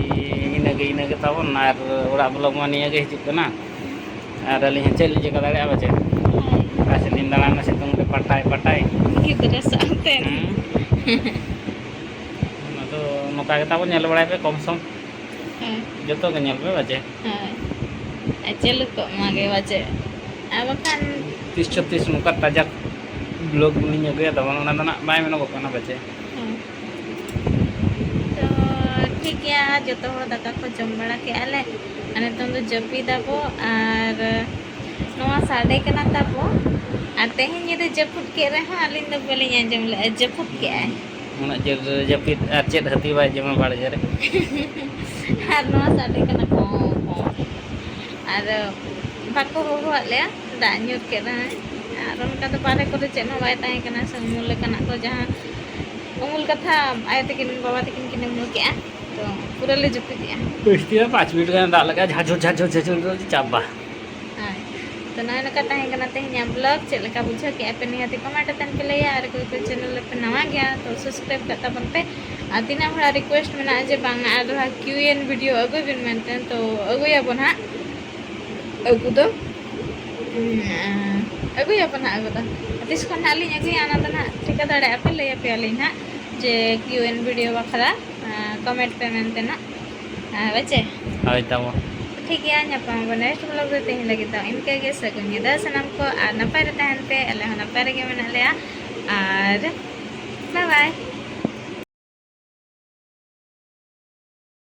ᱤᱱᱟᱹᱜᱮ, ᱤᱱᱟᱹᱜᱮ ᱛᱟᱵᱚᱱ, ᱟᱨ ᱚᱲᱟᱜ vlog ᱢᱟ ᱱᱤᱭᱟᱹᱜᱮ ᱦᱤᱡᱩᱜ ᱠᱟᱱᱟ᱾ ᱟᱨ ᱟᱹᱞᱤᱧ ᱦᱚᱸ ᱪᱮᱫ ᱞᱤᱧ ᱪᱤᱠᱟᱹ ᱫᱟᱲᱮᱭᱟᱜᱼᱟ, ᱵᱟᱪᱮ? ᱦᱳᱭ᱾ ᱚᱠᱟ ᱥᱮᱫ ᱞᱤᱧ ᱫᱟᱬᱟᱱᱟ ᱥᱤᱛᱩᱝ ᱨᱮ ᱯᱟᱴᱟᱭ, ᱯᱟᱴᱟᱭ? ᱜᱤᱫᱽᱨᱟᱹ ᱥᱟᱶᱛᱮ᱾ ᱦᱮᱸ᱾ ᱟᱫᱚ ᱱᱚᱝᱠᱟ ᱜᱮ ᱛᱟᱵᱚᱱ ᱧᱮᱞ ᱵᱟᱲᱟᱭ ᱯᱮ ᱠᱚᱢ ᱥᱚᱢ᱾ ᱦᱮᱸ᱾ ᱡᱚᱛᱚ ᱜᱮ ᱧᱮᱞ ᱯᱮ, ᱵᱟᱪᱮ? ᱦᱳᱭ᱾ ᱟᱨ ᱪᱟᱹᱞᱩ ᱠᱚᱜ ᱢᱟ ᱜᱮ, ᱵᱟᱪᱮ? ᱟᱨ ᱵᱟᱠᱷᱟᱱ ᱛᱤᱥ ᱪᱚ ᱛᱤᱥ ᱱᱚᱝᱠᱟ ᱛᱟᱡᱟ vlog ᱞᱤᱧ ᱟᱹᱜᱩᱭᱟ, ᱛᱟᱵᱚᱱ ᱚᱱᱟ ᱫᱚ ᱱᱟᱜ ᱵᱟᱭ ᱢᱮᱱᱚᱜᱚᱜ ᱠᱟᱱᱟ, ᱵᱟᱪᱮ? ᱦᱮᱸ᱾ ᱛᱚ, ᱴᱷᱤᱠ ᱜᱮᱭᱟ, ᱡᱚᱛᱚ ᱦᱚᱲ ᱫᱟᱠᱟ ᱠᱚ ᱡᱚᱢ ᱵᱟᱲᱟ ᱠᱮᱜᱼᱟ ᱞᱮ᱾ ᱟᱨ ᱱᱤᱛᱚᱝ ᱫᱚ ᱡᱟᱹᱯᱤᱫ ᱟᱵᱚ, ᱟᱨ ᱱᱚᱣᱟ ᱥᱟᱰᱮ ᱠᱟᱱᱟ ᱛᱟᱵᱚ᱾ ᱟᱨ ᱛᱮᱦᱮᱧ ᱧᱤᱫᱟᱹ ᱡᱟᱹᱯᱩᱫ ᱠᱮᱫ ᱨᱮᱦᱚᱸ ᱟᱹᱞᱤᱧ ᱫᱚ ᱵᱟᱹᱞᱤᱧ ᱟᱸᱡᱚᱢ ᱞᱮᱜᱼᱟ, ᱡᱟᱹᱯᱩᱫ ᱠᱮᱜᱼᱟᱭ᱾ ᱩᱱᱟᱹᱜ ᱡᱳᱨ ᱡᱟᱹᱯᱤᱫ ᱟᱨ ᱪᱮᱫ ᱦᱟᱹᱛᱤ ᱵᱟᱭ ᱡᱚᱢᱟ ᱵᱟᱲᱜᱮ ᱨᱮ᱾ ᱟᱨ ᱱᱚᱣᱟ ᱥᱟᱰᱮ ᱠᱟᱱᱟ ᱠᱚᱸ, ᱠᱚᱸ᱾ ᱟᱨ ᱵᱟᱠᱚ ᱦᱚᱦᱚᱣᱟᱫ ᱞᱮᱭᱟ, ᱫᱟᱜ ᱧᱩᱨ ᱠᱮᱫ ᱨᱮᱦᱚᱸ᱾ ᱟᱨ ᱚᱱᱠᱟ ᱫᱚ ᱵᱟᱦᱨᱮ ᱠᱚᱨᱮ ᱪᱮᱫ ᱦᱚᱸ ᱵᱟᱭ ᱛᱟᱦᱮᱸ ᱠᱟᱱᱟ ᱥᱮ ᱩᱢᱩᱞ ᱞᱮᱠᱟᱱᱟᱜ ᱠᱚ, ᱡᱟᱦᱟᱸ ᱩᱢᱩᱞ ᱠᱟᱛᱷᱟ ᱟᱭᱳ ᱛᱟᱹᱠᱤᱱ, ᱵᱟᱵᱟ ᱛᱟᱹᱠᱤᱱ ᱠᱤᱱ ᱩᱢᱩᱞ ᱠᱮᱜᱼᱟ᱾ ᱛᱚ, ᱯᱩᱨᱟᱹ ᱞᱮ ᱡᱟᱹᱯᱤᱫ ᱮᱜᱼᱟ᱾ ᱡᱟᱹᱥᱛᱤ ᱫᱚ ᱯᱟᱸᱪ ᱢᱤᱱᱤᱴ ᱜᱟᱱ ᱫᱟᱜ ᱞᱮᱠᱟ ᱡᱷᱟᱨ ᱡᱷᱩᱨ, ᱡᱷᱟᱨ ᱡᱷᱩᱨ, ᱡᱷᱟᱨ ᱡᱷᱩᱨ, ᱪᱟᱵᱟ᱾ ᱦᱳᱭ᱾ ᱛᱚ, ᱱᱚᱜᱼᱚᱭ ᱱᱚᱝᱠᱟ ᱛᱟᱦᱮᱸ ᱠᱟᱱᱟ ᱛᱮᱦᱮᱧᱟᱜ vlog᱾ ᱪᱮᱫ ᱞᱮᱠᱟ ᱵᱩᱡᱷᱟᱹᱣ ᱠᱮᱜᱼᱟ ᱯᱮ? ᱱᱤᱦᱟᱹᱛ ᱜᱮ comment ᱟᱛᱮᱱ ᱯᱮ ᱞᱟᱹᱭᱟ᱾ ᱟᱨ ᱚᱠᱚᱭ ᱠᱚ channel ᱨᱮᱯᱮ ᱱᱟᱣᱟ ᱜᱮᱭᱟ, ᱛᱚ subscribe ᱠᱟᱜ ᱛᱟᱵᱚᱱ ᱯᱮ᱾ ᱟᱨ ᱛᱤᱱᱟᱹᱜ ᱦᱚᱲᱟᱜ request ᱢᱮᱱᱟᱜᱼᱟ ᱡᱮ ᱵᱟᱝ ᱟᱨ ᱫᱚᱲᱦᱟ Q and video ᱟᱹᱜᱩᱭ ᱵᱤᱱ ᱢᱮᱱᱛᱮ, ᱛᱚ ᱟᱹᱜᱩᱭᱟᱵᱚᱱ ᱦᱟᱸᱜ᱾ ᱟᱹᱜᱩ ᱫᱚ, ᱩᱸ, ᱟᱹᱜᱩᱭᱟᱵᱚᱱ ᱦᱟᱸᱜ ᱟᱹᱜᱩ ᱫᱚ᱾ ᱛᱤᱥ ᱠᱷᱚᱱ ᱦᱟᱸᱜ ᱞᱤᱧ ᱟᱹᱜᱩᱭᱟ, ᱚᱱᱟ ᱫᱚ ᱦᱟᱸᱜ ᱴᱷᱤᱠᱟᱹ ᱫᱟᱲᱮᱭᱟᱜᱼᱟ ᱯᱮ, ᱞᱟᱹᱭ ᱟᱯᱮᱭᱟᱞᱤᱧ ᱦᱟᱸᱜ ᱡᱮ Q and video ᱵᱟᱠᱷᱨᱟ, ᱟᱸ, comment ᱯᱮ ᱢᱮᱱᱛᱮ ᱱᱟᱜ᱾ ᱟᱨ ᱵᱟᱪᱮ? ᱦᱳᱭ ᱛᱟᱵᱚ᱾ ᱴᱷᱤᱠ ᱜᱮᱭᱟ, ᱧᱟᱯᱟᱢ ᱟᱵᱚᱱ next vlog ᱨᱮ᱾ ᱛᱮᱦᱮᱧ ᱞᱟᱹᱜᱤᱫ ᱫᱚ ᱤᱱᱠᱟᱹ ᱜᱮ᱾ ᱥᱟᱹᱜᱩᱱ ᱧᱤᱫᱟᱹ ᱥᱟᱱᱟᱢ ᱠᱚ, ᱟᱨ ᱱᱟᱯᱟᱭ ᱨᱮ ᱛᱟᱦᱮᱱ ᱯᱮ᱾ ᱟᱞᱮ ᱦᱚᱸ ᱱᱟᱯᱟᱭ ᱨᱮᱜᱮ ᱢᱮᱱᱟᱜ ᱞᱮᱭᱟ, ᱟᱨ bye bye᱾